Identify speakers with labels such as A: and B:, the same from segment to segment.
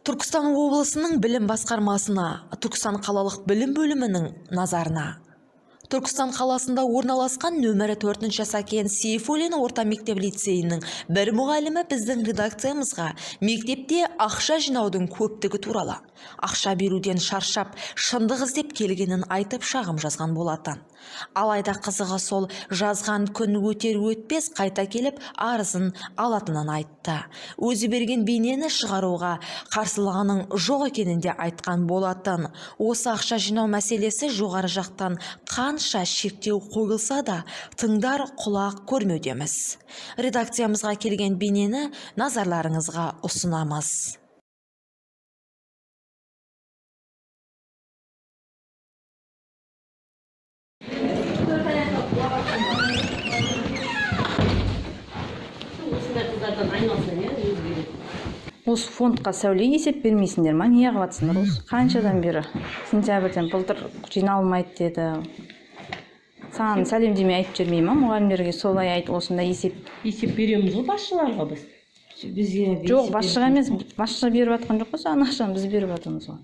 A: Түркістан облысының білім басқармасына, Түркістан қалалық білім бөлімінің назарына. Түркістан қаласында орналасқан нөмірі 4 Сәкен Сейфуллин орта мектеп лицейінің бір мұғалімі біздің редакциямызға мектепте ақша жинаудың көптігі туралы, ақша беруден шаршап, шындық іздеп келгенін айтып шағым жазған болатын. Алайда қызығы сол, жазған күн өтер өтпес қайта келіп арызын алатынын айтты. Өзі берген бейнені шығаруға қарсылығының жоқ екенін де айтқан болатын. Осы ақша жинау мәселесі жоғары жақтан қанша шектеу қойылса да, тыңдар құлақ көрмеудеміз. Редакциямызға келген бейнені назарларыңызға ұсынамыз.
B: Осындай қыздардан айналсаң, иә, өзі келеді.
C: Осы фондқа, Сәуле, есеп бермейсіңдер ма? Не қылып осы қаншадан бері, сентябрьден? Былтыр жиналмайды деді. Саған сәлемдеме айтып жібермей ма мұғалімдерге? Солай айт, осындай есеп.
B: Есеп береміз ғой басшыларға біз.
D: Бізге
C: Жоқ, басшыға емес, басшы беріп жатқан жоқ қой саған ақшаны, біз беріп жатырмыз ғой.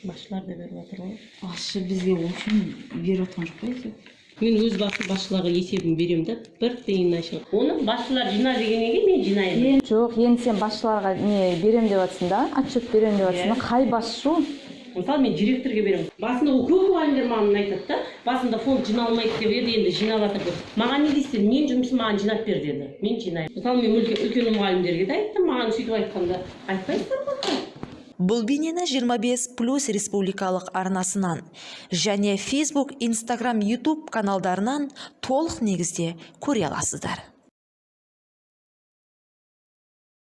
B: Басшылар да беріп жатыр ғой.
D: Басшы бізге, в общем, беріп жатқан жоқ қой есеп.
B: Мен өз басым басшыларға есебін беремін да, бір тиын әшейін. Оны басшылар жина дегеннен кейін мен жинаймын.
C: Жоқ, енді сен басшыларға не беремін деп жатрсың да, отчет беремін деп жатрсың да, қай басшы ол?
B: Мысалы, мен директорге беремін. Басында ол көп мұғалімдер маған айтады да, басында фонд жиналмайды деп еді, енді жинап жатыр деп. Маған не дейсіздер? Мен жұмысым, маған жинап бер деді. Мен жинаймын. Мысалы, мен үлкен мұғалімдерге де айттым, маған сөйтіп айтқанда айтпайсыздар ғой.
A: Бұл бейнені 25 плюс республикалық арнасынан және Facebook, Instagram, YouTube каналдарынан толық негізде көре аласыздар.